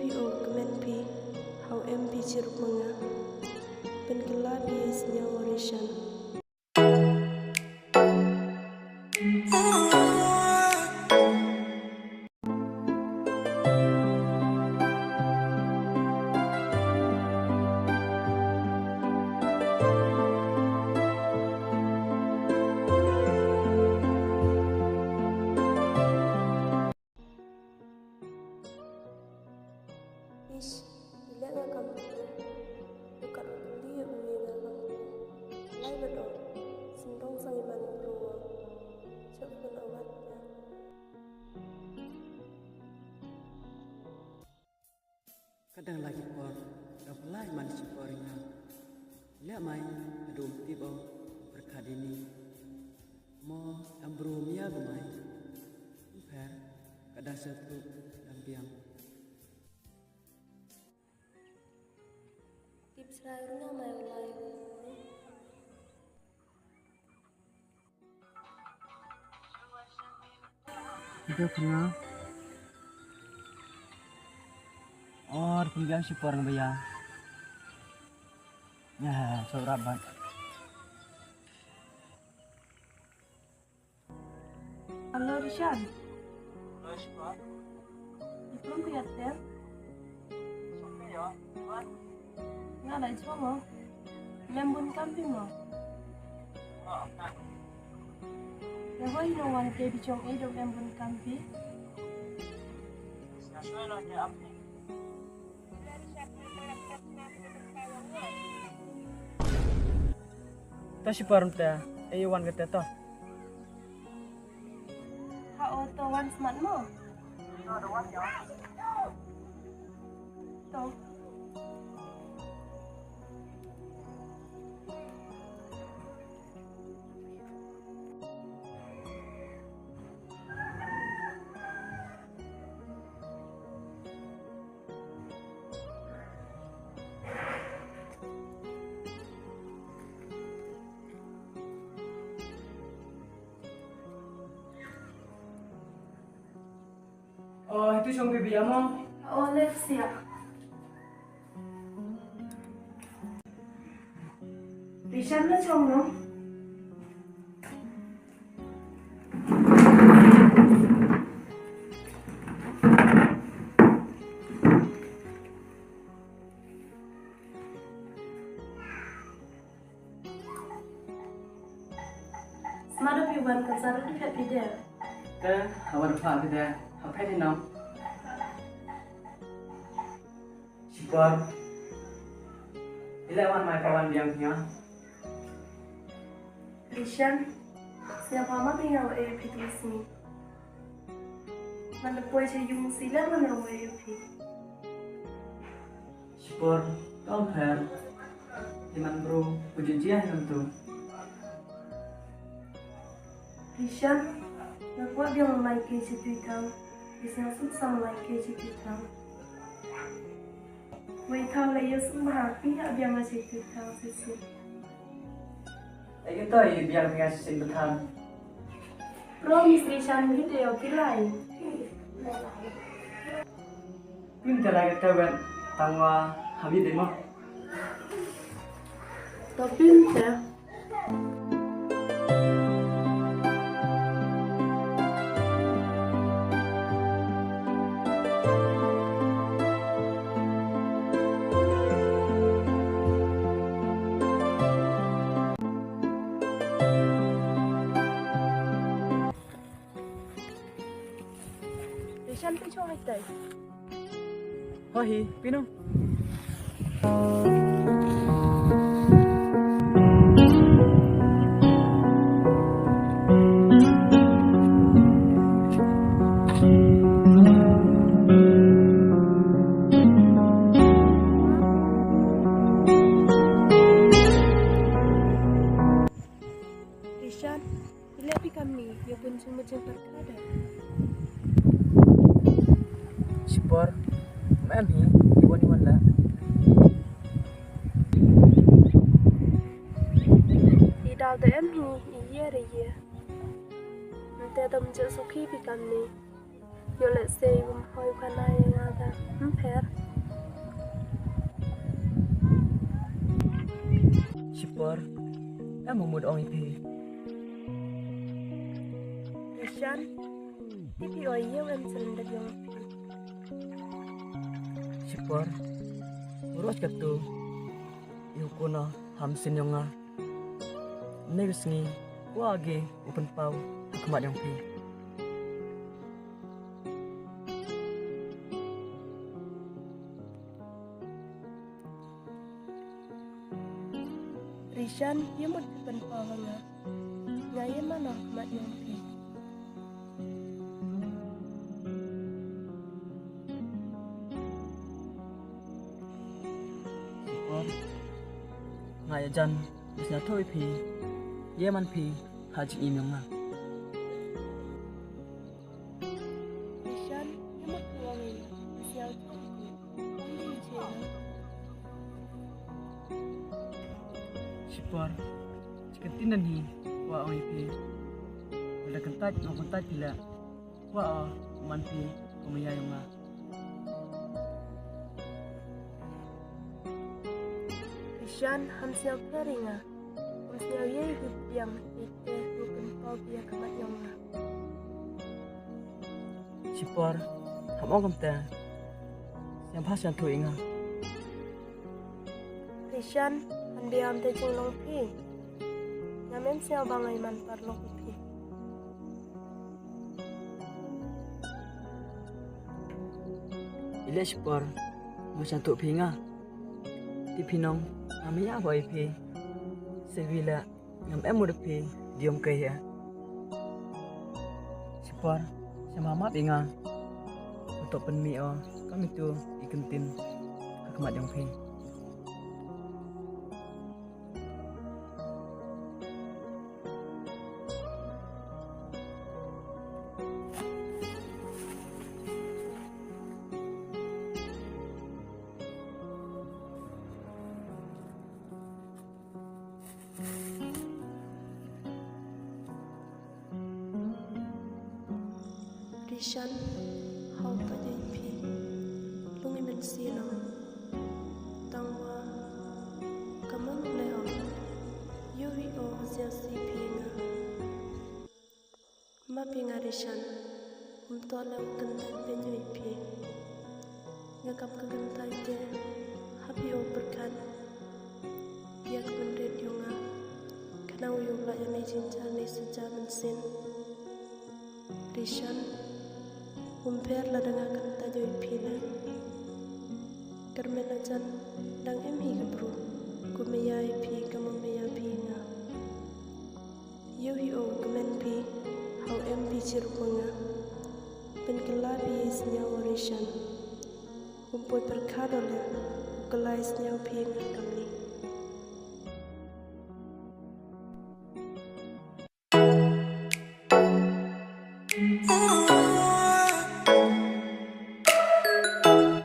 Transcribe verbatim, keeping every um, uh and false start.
O kmen phi, haw em phi chirup ma nga. Pynkylla phi i sñiaw wa Rishan. Ish, i leh nga kam tu. Dukat u kuli u ye nga kam tu. Lai ba do. Sendong sang i man u ruwa. Chok pun awat ya. Kadang lagi por, da pynlai man chi por i nga. Leh mai, adum tip o, pyrkhat ini. Mo, em bru mia ba mai. Pher, kada sa tu, dang biang. Tip srai ur nga mai u lai. Ito kena. Or, pynbiang chi por nga baya. Ya, so rabat. Hello, Rishan. Hello, Shiva. Ipun ku yater? Sumpi ya, Shiva. Nga da Shiva mo. Membun kampi mo. Ah, ah. Ya, why no one ke bichong e do membun kampi? Sa so lo ke ampi. To si parum te, e wan kate to. Ha o to wan smat mo. To. Oh, itu song baby amo. Oh, let's see. Rishan na chong no? Sma da phi wan ka sar da phi phi de. Te, hawa da phi de, ha phi de no. Sipor. Ila wan mai ka wan biang nya. Rishan, siapa ma phi nga wa e phi tu sini. Mana poi sa yung sila mana wa e phi. Sipor, tong her. Di man bro, ku jin jia hi nam tu. Rishan, nga kwah biang lai ke chi tu i thang. Rishan suk sang lai ke chi tu i thang. Wei thang lai yo suk ma ha pi ha biang lai chi tu i thang si si. Ai ke to i biang biang si si ba thang. Promise Rishan, mi te yo ki lai. Pynte lai ka tawet tang wa ha mi de mo. To pynte. Rishan, phi chong hai tai. Ho hi, phi no. Rishan, i leh phi kamni, yo pun sung mujhe par kada. Sipor, em hi, i wan i wan la. I daw da em hi, i ye re ye. Nte da mujhe sukhi phi kamni. Yo le se i wum hoi khana ya nga da. Pher. Shipor, em u mut ong i phi. Rishan, i phi o yow em surrender yong phi. Shipor, u roj katu, yow kuna ham sin yong nga. Next sngi, wa agi u pynpaw ha khmat yong phi. Rishan, ye mut pynpaw ha nga. Nga ye man ha khmat yong phi. Shipor, nga ya jan, bes nga thoi phi, ye man phi, ha jingim yong nga. Rishan, ye mut pynpaw ha nga, bes nga thoi phi. Shipor, chi ktien hi, wa ong i phi. Wala kyntait, wa kyntait phi la. Wa o, man phi, u maya yong nga. Rishan, ham sñiaw pher i nga. Ham sñiaw ye i phi biang, i te u pynpaw phi ha khmat yong nga. Shipor, ham ong kamte. Sñiaw bha sñiaw thoi i nga. Rishan, han biang te jinglong phi. Ngam em sñiaw ba nga i man paralok i phi. I le shipor, mo sñiaw thoi phi nga. Ti phi nong, ngam ya wa i phi. Se wi le, ngam em u da phi, di ong kai ya. Shipor, sñiaw map i nga. U toh pynmih o, kam itu i kyntien, ha khmat yong phi. Rishan, hau ka jai phi. Lung i men si no. Tang wa, ka man le o. Yow hi o, sia si phi nga. Map i nga Rishan, um toh le u kyntait pynjoi phi. Nga kam ka kyntait te, ha phi o pyrkhat. Ya ka kyntait yong nga, khnang u yow lah ya nei jingjia nei saja mynsiem. Rishan, um pher lada nga kyntait joi phi le. Kyrmen a jan, dang em hi ka bru, ko maya i phi, ka mo maya phi nga. Yow hi o kmen phi, hau em phi chirup wa nga. Pynkylla phi i sñiaw o Rishan. Um poi pyrkhat o le, u kylla i sñiaw phi nga kamni.